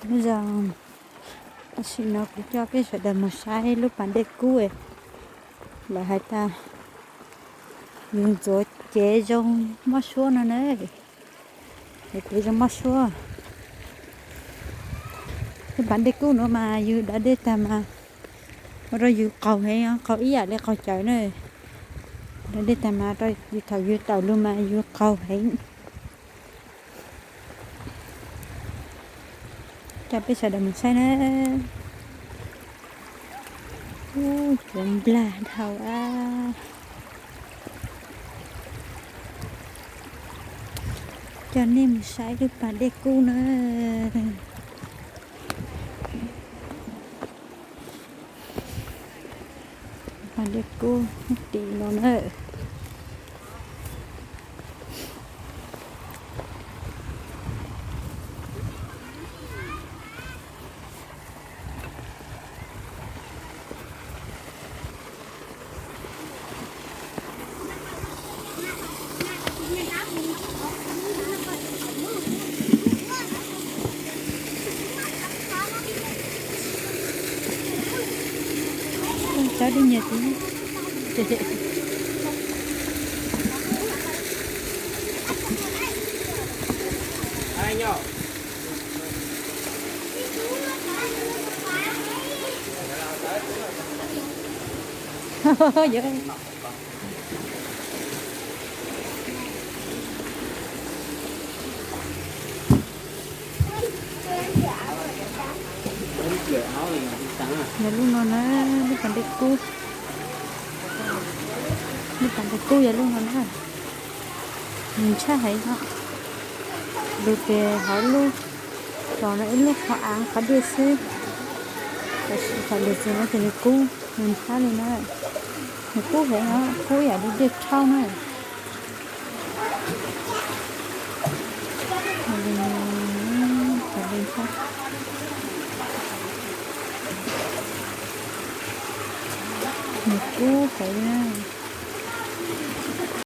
Lub zoo, tam sim no kuv coj peb sawv daws mus saib lub pas dej kub. Lawv hais tias yus ntxuav cev zoo mob suab no na. Cev zoo mob suab. Lub pas dej kub no mas yus da dej tag mas ua rau yus qaug heev, qaug ib yam li qaug cawv na. Da dej tag mas rau yus thaum yus tawm lug mas yus qaug heev. Coj peb sawv daws mus saib na. Ub, cov nplag dhau a. Coj nej mus saib lub pas dej kub na. Pas dej kub tim no na. Cov dej nyiam ti. Yog lub no na, lub pas dej kub. Lub pas dej kub yog lub no na. Nws ntshab heev no. Lug ces hauv lub, los no ib lub qhov av qhov dej xwb. Tab sis thaum lug txug no ces nws kub, nws ntshab li na. Nws kub heev no, kub yam li dej rhaub na. Nws kub heev na.